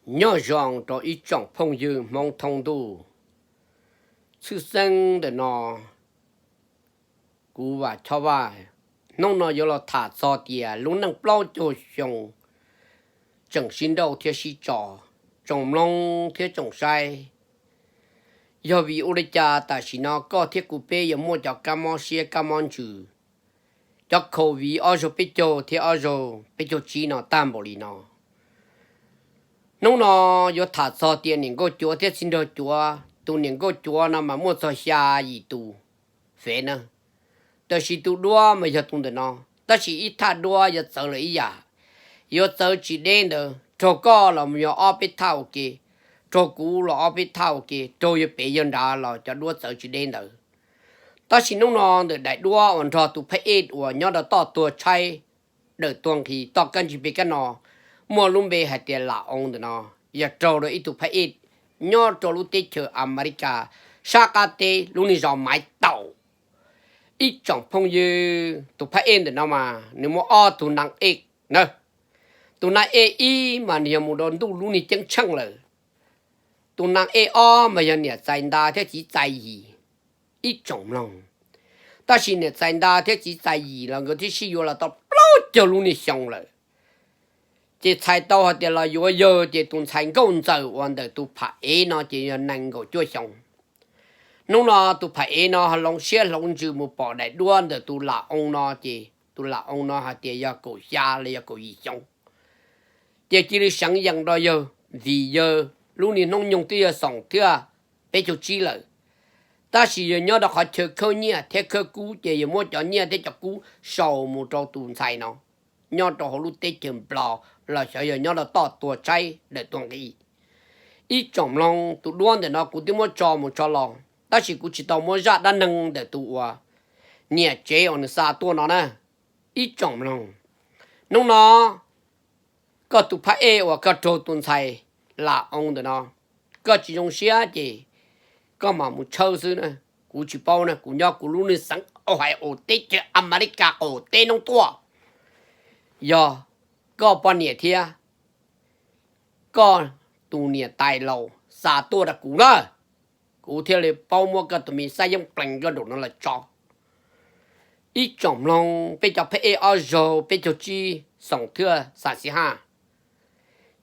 Nyob zoo rau ib tsoom phooj ywg Hmoob thoob ntuj. Tshwj xeeb ntawm no kuv Vam Choj Vaj hnub no yuav los tham txog tias lub neej plaub caug xyoo tseem sib nrauj thiab sib tso, tsoom mloog thiab tsoom saib. Yog vim ua li cas tam sim no koj thiab kuv peb yuav muaj cov kab mob siab kab mob ntsws, cov COVID ob zaug peb caug thiab ob zaug peb caug tsib no tag npaum li no? Hnub no yuav tham txog tias niam nkauj cuav thiab txiv nraug cuav. Tus niam nkauj cuav no mas muaj txog xya yim tus fev na, tab sis tus duab mas yog tus ntawm no. Tab sis ib thaj duab yuav txawv lawm ib yam, yuav txawv tsis deb ntawd. Raug koj los yog ob peb thaj ua ke, raug kuv los ob peb thaj ua ke, raug yawg pem yawg nrad los cov duab txawv tsis deb ntawd. Tab sis hnub no ntawm daim duab uas nrog tus phab ej uas nyob rau toj tuag tshaib dawm tuag nqhis toj kab ntsig pem kab no, muaj lub npe hais tias Lam Oo ntawm no, yog raug rau ib tug phab ej nyob rau lub teb chaws Amelikas sab qab teb lub niag zos Maiv Taum. Ib tsoom phooj ywg, tus phab ej ntawm no mas nws muaj ob tug nas ej na. Tus nas ej ib mas nws yog mus rau ntuj lub niag ceeb tsheej lawm. Tus nas ej ob mas yog niam txais nta thiab txiv txais yim, ib tsoom mloog. Tab sis niam txais nta thiab txiv txais yim los nkawd twb sib yuav los tau plaub caug lub niag xyoo lawm. Ces txhais tau hais tias los yuav yawg ces tus ntxhais nkauj ntxawm uas ntawm tus pham ev no ces yog nees nkaum cuaj xyoo. Hnub no tus pham ev no ho hloov siab hloov ntsws mus pom daim duab ntawm tus Lam Oo no ces tus Lam Oo no hais tias yog kaum xya los yog kaum yim xyoo. Ces cia li seev yees rau yawg, vim yawg lub niag hnub nyoog twb yog xoom thiaj peb caug tsib lawm. Tab sis yawg nyob rau qhov chaw khawb nyiaj thiab khawb kub ces yawg muab cov nyiaj thiab cov kub sau mus rau tus ntxhais no nyob rau hauv lub teb chaws Nplog los xyov yog nyob rau toj tuag tshaib dawm tuag nqhis. Ib tsoom mloog, tus duab ntawm no kuv twb muab tso mus tso los tab sis kuv tsis tau muab zaj dab neeg ntawm tus uas niam tsev uas nws xa tuaj no na. Ib tsoom mloog, hnub no koj tus phab ej uas koj raug tus ntxhais Lam Oo ntawm no, koj tsis zoo siab ces koj mam mus tshawb xwb na. Kuv tsis paub na, kuv nyob kuv lub niag xeev Ohio teb chaws Amelikas qaum teb noob tuaj. Yog koj poj niam thiab koj tus niam tais laus xa tuaj rau kuv na, kuv thiaj li paub muab koj tus me xab yeeb plees koj nraum no los tso. Ib tsoom mloog, peb cov phab ej ob zaug peb caug tsib xoom thwj xam xis haj,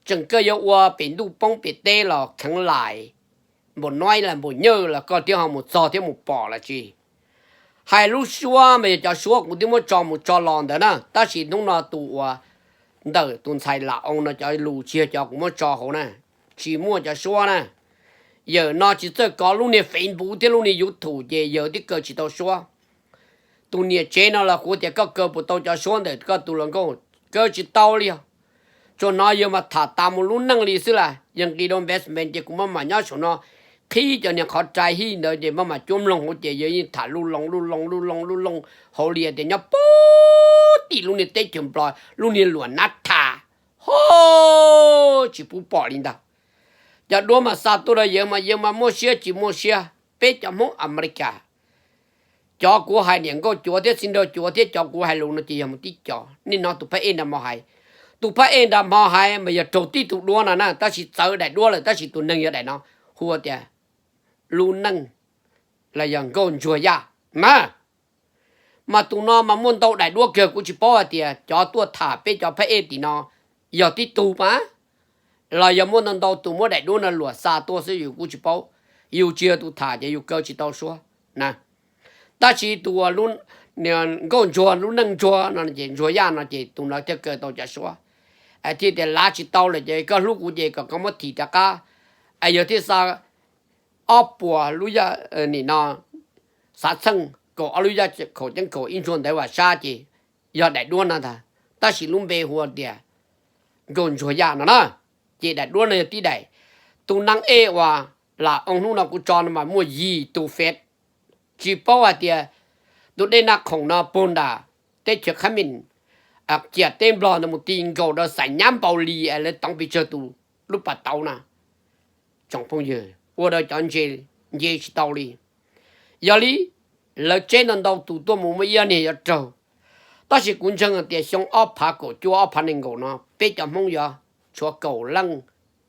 tseem koj yuav ua pem ntuj poob pem teb los kheev lais, npaum noib los npaum nyawj los koj thiaj ho mus txog thiab mus pom los tsis. Hais lub suab mas yog cov suab kuv twb muab tso mus tso los ntawd na, tab sis hnub no tus uas ntawm tus ntxhais Lam Oo no cov lus tsis yog cov kuv muab tso hauv na, tsis muaj cov suab na. Yawm no tsis txawj kov lub niag Facebook thiab lub niag YouTube ces yawg twb kaw tsis tau suab. Tus niam tsev no los kuv tias koj kaw puas tau cov suab ntawm koj tus hluas nkauj, kaw tsis tau li os. Tsuas hnov yawg mas tham tas mus lub neej li xwb las, yawg nqis rau basement ces kuv maj mam nyob saum no qhib cov niag qhov rai hij ntawd ces maj mam cuab mloog hauv ces yawg yeej tham lub loo lub loo lub loo lub loo hauv li tias nyob puag tim lub niag teb chaws Nplog lub niag luam nab thas ho tsis pub pom li ntag. Cov duab mas xa tuaj rau yawg mas yawg mas muaj siab tsis muaj siab. Peb cov Hmoob Amelikas, cov kuv hais niam nkauj cuav thiab txiv nraug cuav thiab cov kuv hais lus no ces yog mus tib co. Nej hnov tus phab ej nram hmo hais, tus phab ej nram hmo hais mas yog raug tib tug duab no na, tab sis txawv daim duab lawm tab sis tus neeg yog daim no, hu tias lub neej los yog nkauj ntsuag yaj mas. Mas tus no mas muaj ntau daim duab kawg, kuv tsis paub hais tias cov tuaj tham peb cov phab ej tim no yog tib tug mas, los yog muaj ntau ntau tus muab daim duab no luam xa tuaj xwb yus kuj tsis paub. Yus tsis yog tus tham ces yus kaw tsis tau suab na. Tab sis tus uas nkauj ntsuag lub neej ntsuag no ces ntsuag yaj no ces tus no thiaj kaw tau cov suab. Thiaj tias lav tsis tau lawm ces koj hlub kuv ces kom koj muab thim rov qab. Es yog thiaj xa ob puas lub yaj nim no xav txheej kaum ob lub yaj khaum ceeb khaum ib ntsuag ntawd vam sab ces yog daim duab no ntag, tab sis lub npe hu tias nkauj ntsuag yaj no na. Ces daim duab no yog tib daim. Tus nas ej uas Lam Oo hnub no kuv tso no mas muaj yim tus fev. Tsis paub hais tias tus dej naj khoom no puag nram teb chaws Khab Mim ciam teb Nplog ntawd mus ti nkaus rau Xais Nyab Npau Lis es lawv toov pes tsawg tus lub pas tauv na. Tsoom phooj ywg, ua rau cov ntse nce tsis tau li. Yog li, lawv tseb ntau ntau tus tuaj mus muaj ib ob niag yuav raug. Tab sis kuv ntseeg hais tias xyoo ob phav kaum cuaj ob phav nees nkaum no peb cov Hmoob yuav tshuav kaum leej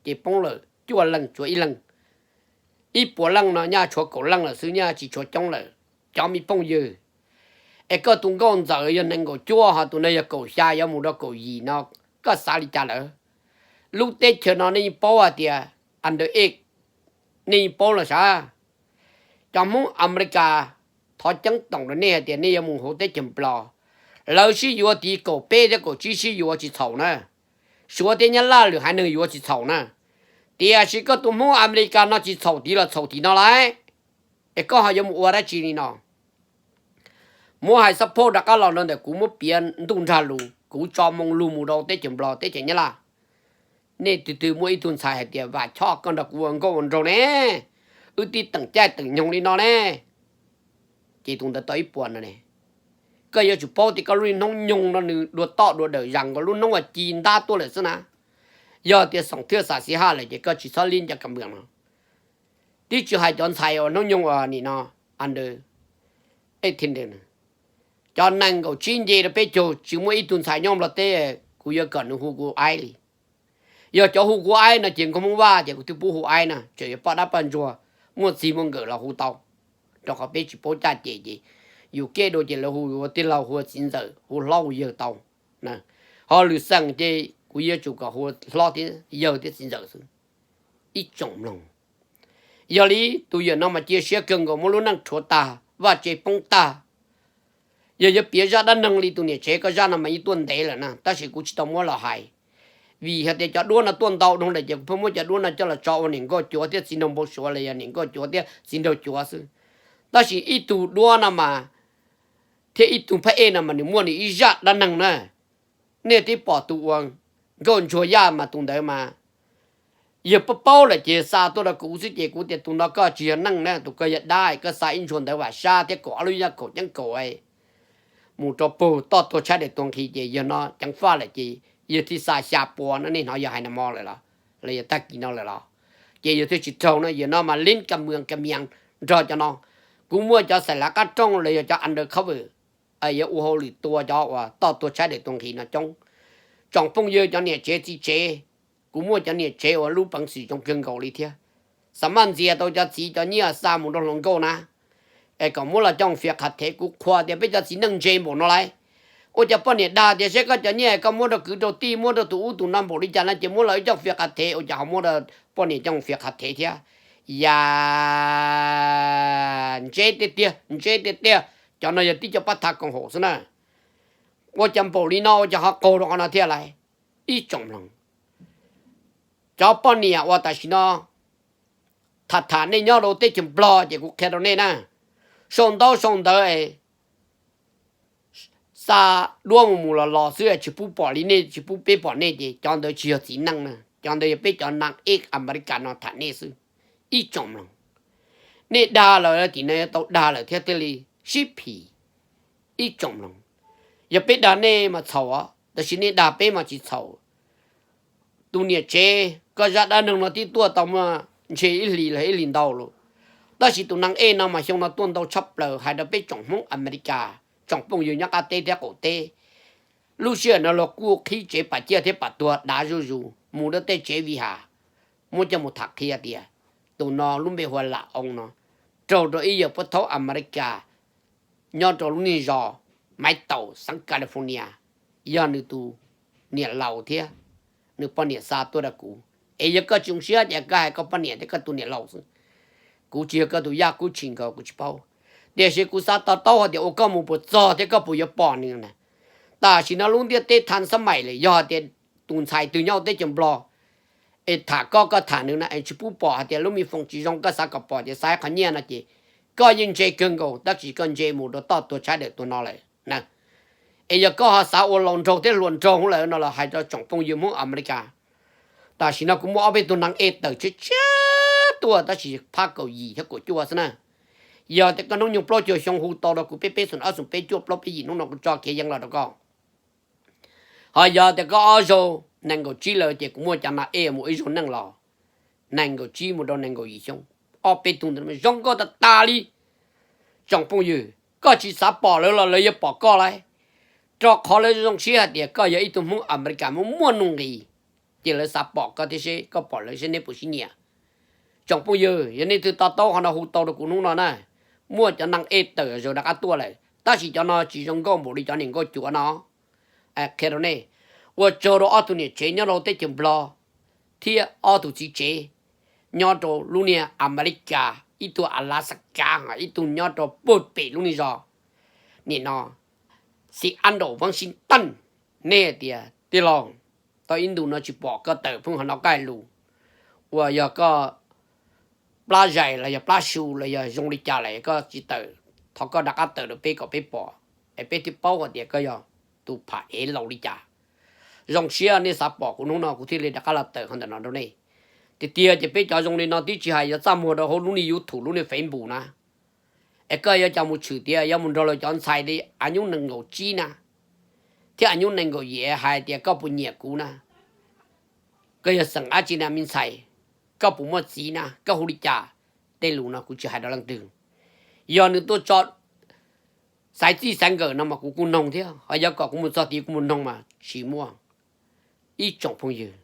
ces poob lawm cuaj leej tshuav ib leeg. Ib puas leej no nyaj tshuav kaum leej lawm xwb, nyaj tsis tshuav coob lawm. Cov me phooj ywg, es koj tus nkauj ntxawm yog nees nkaum cuaj ho tus no yog kaum xya yuav mus rau kaum yim no, koj xav li cas lawm? Lub teb chaws no nej yeej paub hais tias under age, nej yeej paub los sav. Cov Hmoob Amelikas thov ceeb toom rau nej hais tias nej yuav mus hauv teb chaws Nplog, lawv sib yuav tid kaum peb thiab kaum tsib sib yuav tsis txhaum na. Suav thiab Nyab Laj lwm haiv neeg yuav tsis txhaum na. Tiam sis koj tus Hmoob Amelikas no tsis txhaum tid los txhaum tim no lauj. Es koj ho yuav mus ua dab tsi li no? Muab hais xab phauj rov qab los rau ntawm kuv, muab piav ntuj nrag lus, kuv tso moo lug mus rau teb chaws Nplog teb chaws Nyab Laj. Nej tus twg muaj ib tug ntxhais hais tias Vam Choj koj nrog kuv ua nkauj ua nraug ne, wb tib teem caij teem nyoog li no ne, ces tus ntawd tau ib puas no ne. Koj yuav tsum paub tias koj lub hnub nyoog no nws dua toj dua dawm zas nkaus lub hnub uas ci ntab tuaj lawm xwb na. Yog tias xoom thwj xam xis haj lawm ces koj tsis txhob lib nco kam mws no. Tib tsis hais cov ntxhais uas hnub nyoog uas nim no under eighteen, cov nees nkaum tsib nce rau peb caug tsis muaj ib tug ntxhais nyob Nplog teb kuv yuav kom nws hu kuv aib li. Yog cov hu kuv aib no ces nkauj Hmoob Vaj ces kuv twb pub hu aib na, tseem yuav poj dab poj ntsuag muaj txij muaj nkawm los hu tau. Rau qhov peb tsis paub caj ces ces yus kev dua ces lawv hu ua tij laug hu ua txiv ntxawm hu hlob hu yawg tau. Ho lwm xeem ces kuv yuav tsum kom hu ua hlob thiab yawg thiab txiv ntxawm xwb. Ib tsoom mloog, yog li tus yawm no mas cia siab kawg nkaus, muab lub neej rhuav tag, vaj tse poob tag. Yog yuav piav zaj dab neeg li tus niam tsev koj zaj no mas yeej tuaj ntev lawm na, tab sis kuv tsis tau muab los hais. Vim hais tias cov duab no tuaj ntau dhau lawm ces kuv pheej muab cov duab no coj los tso ua niam nkauj cuav thiab txiv nraug npau suav los yog niam nkauj cuav thiab txiv nraug cuav xwb. Tab sis ib tug duab no mas thiab ib tug phab ej no mas nws muaj nws ib zaj dab neeg na. Nej twb pom tus uas nkauj ntsuag yaj mas tus ntawd mas yog paub paub lawm ces xa tuaj rau kuv xwb ces kuv tias tus no koj tsis yog neeg na, tus koj yog dab, koj xa ib ntsuag ntawd vam sab thiab kaum ob lub yaj kaum ceeb kaum mus rau puag toj tuag tshaib dawm tuag nqhis ces yog no ceev faj lawm ces yog thiaj xa xya pua no, nej hnov yog hais no mo lawm los, los yog tag kis no lawm los, ces yog thiaj tsis raug no, yog no mas lib ka mws ka mias nrog cov no. Kuv muaj cov xaim lav qab rooj los yog cov undercover yuav ua hauj lwm tua cov uas toj tuag tshaib dawm tuag nqhis no coob. Tsoom phooj ywg cov niam tsev txiv tsev, kuv muaj cov niam tsev uas lub peev xwm zoo kawg nkaus li thiab, xav maj ntxias tau cov txiv cov nyiaj xa mus rau hluas nkauj na, es kom muab los coj fias qhav thev. Kuv qhuas tias peb cov txiv neej ntse npaum no lauj, ua cas poj niam dag tias seb koj cov nyiaj koj muab rau kwv rau tij muab rau tus ub tus no npaum li cas no ces muab los wb coj fias qhav thev, ua cas ho muab rau poj niam coj fias qhav thev thiab. Yam ntse tiag tiag, ntse tiag tiag, cov no yog tib co pab tha koom haum xwb na. Ua cas npaum li no ua cas ho qaug rau qhov no thiab lauj? Ib tsoom mloog, cov poj niam uas tam sim no tham tham nej nyob rau teb chaws Nplog ces kuv qhia rau nej na, sau ntaub sau ntawv xa duab mus mus los los xwb tsis pub pom li nej, tsis pub peb pom nej ces cov ntawd tsis yog txiv neej na, cov ntawd yog peb cov nam ej Amelikas no tham nej xwb. Ib tsoom mloog, nej dag lawm tim no yuav tau dag lawm thiab thiaj li sib phim. Ib tsoom mloog, yog peb dag nej mas txhaum, tab sis nej dag peb mas tsis txhaum. Tus niam tsev, koj zaj dab neeg no twb tuaj tau muaj ntshe ib hlis los ib hlis ntau lawm, tab sis tus nam ej no mas xyoo no tuaj ntau tshaj plaws hais rau peb tsoom Hmoob Amelikas, tsoom phooj ywg nyob qab teb thiab qaum teb. Lub sij hawm no luag kuj qhib tsev pam ciaj thiab pam tuag dav zuj zus mus rau tej tsev vi has, muab coj mus tham qhia tias tus no lub npe hu ua Lam Oo no, raug rau ib yawg pab thaub Amelikas nyob rau lub niag zos Maiv Taum xeev California, yog nws tus niam laus thiab nws poj niam xa tuaj rau kuv. Es yog koj tsis zoo siab ces koj hais koj poj niam thiab koj tus niam laus xwb. Kuv tsis yog koj tus yaj kub tshis nkaus, kuv tsis paub. Tiam sis kuv xav to taub hais tias ua koj mus puas txog thiab koj puas yuav pom nws na. Tam sim no lub ntiaj teb thaj xab maim lawm, yog hais tias tus ntxhais twg nyob teb chaws Nplog es tham koj, koj tham nws na es tsis pub pom hais tias lub me foom tsis zoo, koj xav kom pom ces xa ib qho nyiaj no ces koj yeej ntse kawg nkaus, tab sis koj ntse mus rau toj tuag tshaib dawm tuag no lawm na. Es yog koj ho xav ua laus nraug thiab hluas nraug lawm no los hais rau tsoom phooj ywg Hmoob Amelikas, tam sim no kuv muaj ob peb tug nam ej tawm tshiab tshiab tuaj, tab sis phab kaum yim thiab kaum cuaj xwb na. Yog tias koj hnub nyoog plaub caug xyoo hu tau rau kuv peb peb xoom ob xoom peb cuaj plaub peb yim, hnub no kuv tso kev yeeb los rau koj. Ho yog tias koj ob zaug nees nkaum tsib lawm ces kuv muaj cov nam ej mus ib zaug neej los, nees nkaum tsib mus rau nees nkaum yim xyoo, ob peb tug ntawd zoo nkauj tag tag li. Tsoom phooj ywg, koj tsis xav pom lawv los lawv yuav pom koj lauj, rau qhov lawv zoo siab hais tias koj yog ib tug Hmoob Amelikas muaj muaj nuj nqis. ces lawv xav pom koj thiab seb koj pom lawv seb neb puas sib nyiam. Tsoom phooj ywg, yog nej twg to taub qhov no hu tau rau kuv hnub no na. Muaj cov neeg ej tawm zaws rov qab tuaj lawm, tab sis cov no tsis zoo nkauj npaum li cov niam nkauj cuav no. Qhia rau nej, ua tsaug rau ob tug niam tsev nyob rau teb chaws Nplog thiab ob tug txiv tsev nyob rau lub niag Amelikas, ib tug Alaska, ib tug nyob rau puag pem lub niag zos nim no Seattle, Washington. Nej hais tias, tij laug, tau ib ntus no tsis pom koj tawm phooj ywg no, koj hais lus uas yog koj plab zais los yog plab su los yog zoo li cas lawm koj tsis tawm, thov koj rov qab tawm rau peb kom peb pom, es peb thiaj paub hais tias koj yog tus pham ev laus li cas. Zoo siab nej xav pom kuv hnub no kuv thiaj li rov qab los tawm qhov ntawm no rau nej. Tiag tiag ces peb cov zoo li no twb tsis hais yuav txaj muag rau hauv lub niag YouTube lub niag Facebook na. Es koj yuav cas mus tshwm tias yuav mus nrog lawv cov ntxhais li av nyub nees nkaum tsib na, thiab av nyub nees nkaum yim hais tias koj puas nyiam kuv na, koj yog xeem dab tsi na me ntxhais, koj puas muaj txiv na, koj hu li cas? Tej lus no kuv tsis hais rau leej twg. Yog nws tuaj tso xaiv txij xaiv nkawm no mas kuv kuj noog thiab, ho yuav kom kuv mus txog tid kuv mus noog mas tsis muaj. Ib tsoom phooj ywg,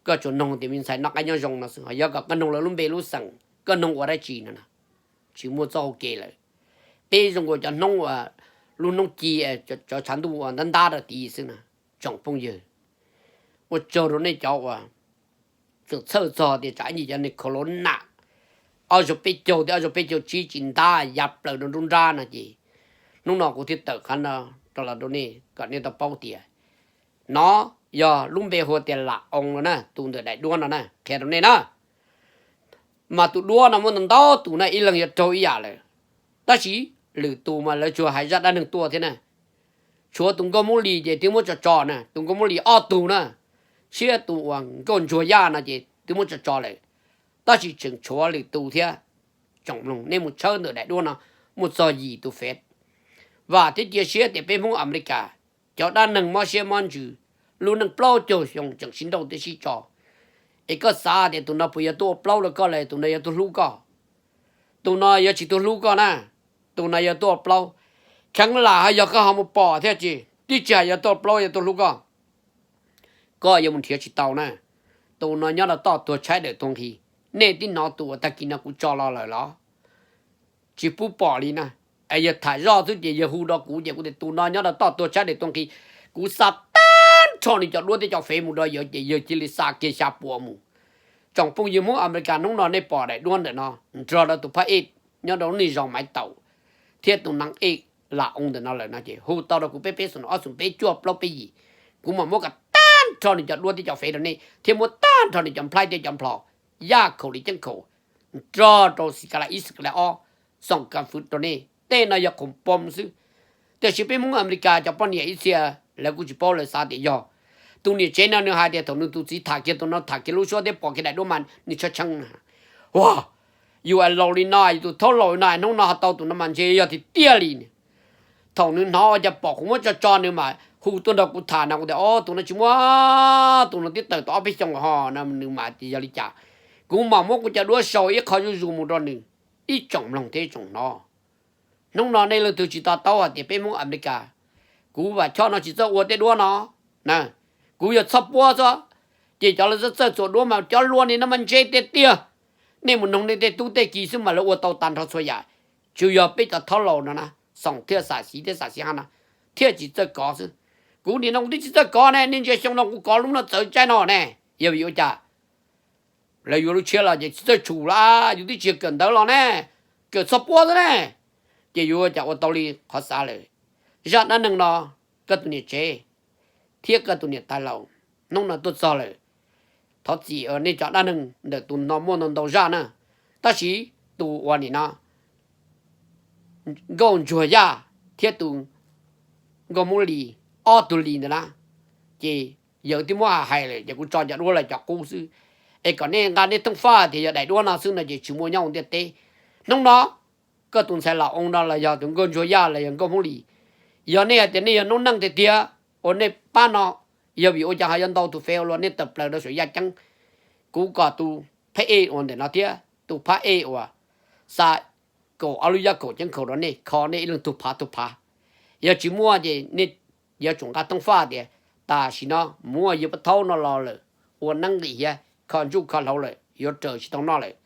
koj tsuas noog tias me ntxhais noj qab nyob zoo no xwb, ho yuav kom koj noog lawv lub npe lub xeem, koj noog ua dab tsi no na? Tsis muaj txoj hau kev lawm. Peb zoo nkaus cov hnoob uas lub hnoob ci, cov tshav ntuj uas ntab ntab rau tid xwb na. Tsoom phooj ywg, ua tsaug rau nej cov uas tseem txhawj txog tias tsam ib ntsis cov niag corona ob zaug peb caug thiab ob zaug peb caug tsib tsis ntab ya plaws rau nruab nrab no ces hnub no kuv thiaj tawm qhov no rau los rau nej kom nej tau paub tias no yog lub npe hu tias Lam Oo no na, tus ntawm daim duab no na, qhia rau nej na. Mas tus duab no muaj ntau ntau tus na, ib leeg yuav raug ib yam lawm. Tab sis lwm tus mas lawv tsuas hais zaj dab neeg tuaj thiab na. Tshuav tus nkauj Hmoob Lis ces twb muab tso tso na, tus nkauj Hmoob Lis ob tug na, thiab tus uas nkauj Ntsuag Yaj no ces twb muab tso tso lawm. Tab sis tseem tshuav lwm tus thiab. Tsoom mloog, nej mus tshawb ntawm daim duab no muaj txog yim tus fev. Vam thiab cia siab tias peb Hmoob Amelikas cov dab neeg mob siab mob ntsws, lub neej plaub caug xyoo tseem sib nrauj thiab sib tso. Es koj xav tias tus no puas yuav tuaj ua plaub rau koj los tus no yuav tuaj hlub koj? Tus no yuav tsis tuaj hlub koj na, tus no yuav tuaj ua plaub. Kheev lam ho yog koj ho mus pom thiab tsis, twb tsis hais yuav tuaj ua plaub yuav tuaj hlub koj. Koj yuav mus nrhiav tsis tau na. Tus no nyob rau toj tuag tshaib dawm tuag nqhis. Nej twb hnov tus uas tag kis no kuv tso los lawm los? Tsis pub pom li na. Es yog tham zoj xwb ces yog hu rau kuv ces kuv tias tus no nyob rau toj tuag tshaib dawm tuag nqhis. Kuv xa tag nrho nws cov duab thiab cov fev mus rau yawg ces yawg cia li xa kiag xya puas mus. Tsoom phooj ywg Hmoob Amelikas, hnub no nej pom daim duab ntawm no nrog rau tus phab ej nyob rau lub niag zos Maiv Taus thiab tus neeg ej Lam Oo ntawm no lawm no ces hu tau rau kuv peb peb xoom ob xoom peb cuaj plaub peb yim, kuv mam muab kom tag nrho nws cov duab thiab cov fev rau nej thiab muab tag nrho nws cov nplhaib thiab cov nplho, Yaj Khaum li Ceeb Khaum, nrog rau Xis Kas Las ib Xis Kas Las ob, xoom kas fwv rau nej. Tej no yog khoom pom xwb. Tiam sis peb Hmoob Amelikas cov poj niam ib txhia lawv kuj tsis paub, lawv xav tias yog tus niam tsev no nws hais tias thaum nws tus txiv tham kiag tus no tham kiag lub suab thiab pom kiag daim duab mas nws tshawb tsheej na. Ua, yus es laus li no, yus tus thaub laus li no hnub no ho tau tus no mas ntshe yog tiag tiag li. Thaum nws hnov ua cas pom kuv muab tso tso nws mas hu tuaj nrog kuv tham no kuv tias o tus no tsis muaj, tus no twb tawm tau ob peb xyoos ho no nws mas tias yog li cas. Kuv mam muab kuv cov duab sau ib qho zuj zus mus rau nws. Ib tsoom mloog thiab ib tsoom hnov, hnub no nej leej twg tsis to taub hais tias peb Hmoob Amelikas, kuv Vam Choj no tsis txawj ua tej duab no na, kuv yog txhob puab xwb. Ces cov lawv txawj txawj txua duab mas cov hluas ni no mas ntse tiag tiag. Nej mus noog nej tej tub tej ki xwb mas lawv ua tau tag nrho txhua yam. Tsuas yog peb cov thaub laus no na, xoom thiaj xam xiv thiab xam xiv hab no thiaj tsis txawj kov xwb. Kuv nim no kuv twb tsis txawj kov ne, nej ntsia xyoo no kuv kov lub no txawv tsaib no ne. Yog vim ua cas? Lawv yuav lub tshiab los ces tsis txawj tshum los yus twb tsis yog kawm ntawv los ne, kawm txhob puab xwb ne. Ces yuav ua cas ua tau li qhov xav lawm? Zaj dab neeg no, koj tus niam tsev thiab koj tus niam tais laus hnub no tuaj txog lawm. Thov txim nej cov dab neeg ntawm tus no muaj ntau ntau zaj na, tab sis tus uas nim no Nkauj Ntsuag Yaj thiab tus Nkauj Hmoob Lis, ob tug Lis ntawd na, ces yawg twb muab hais lawm ces kuv tso cov duab lawm cov qub xwb. Es kom nej nqa nej thooj faj tias yog daim duab no xwb no ces tsis muaj nyob hauv ntiaj teb. Hnub no koj tus ntxhais Lam Oo no los yog tus Nkauj Ntsuag Yaj los yog Nkauj Hmoob Lis, yog nej hais tias nej yog noob neej tiag tiag uas nej pab no, yog vim ua cas ho yuav ntau tus fev ua luag nej tawm plaws rau saum yaj ceeb? Kuv kom tus phab ej uas ntawm no thiab tus phab ej uas xa kaum ob lub yaj kaum ceeb khaum rau nej kho nej ib leeg tug phav tug phav. Yog tsis muaj ces nej yuav tsum nqa thooj faj tias tam sim no muaj yawg Paj Thaub no los lawm, ua neeb nqis thiab kho ntsuj kho hlauv lawm yuav raws tsis tau noj lawm,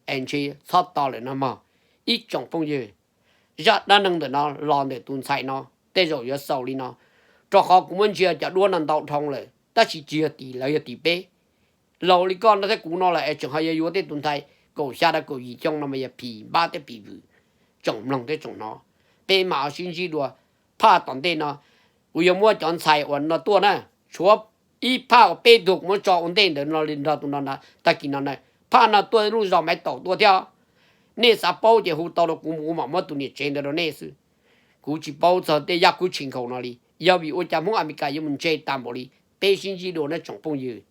es ntshe txhob tos lawm no mog. Ib tsoom phooj ywg, zaj dab neeg ntawm no los ntawm tus ntxhais no, tej zaum yuav xaus li no, rau qhov kuv muab ntsia cov duab no ntau dhau lawm tab sis tsis yog tim lawv, yog tim peb. Laus li koj no thiab kuv no lawm es tseem ho yuav yuav tej tus ntxhais kaum xya rau kaum yim xyoo no mas yog phim npab thiab phim vwm. Tsoom mloog thiab tsoom hnov, peb mam ho sib ntsib dua. Phaj tom ntej no kuv yuav muab cov ntxhais uas no tuaj na, tshuav ib phaj uas peb tug kuv muab tso ua ntej ntawd no li nrog tus no na, tag kis no na, phaj no tuaj lub zos Maiv Taum tuaj thiab. Nej xav paub ces hu tau rau kuv, kuv mam muab tus niam tsev ntawd rau nej xwb. Kuv tsis paub txog tej yaj kub tshis nkhaus no li, yog vim ua cas Hmoob Amelikas yuav mus ntse tas npaum li. Peb sib ntsib dua nawb tsoom phooj ywg.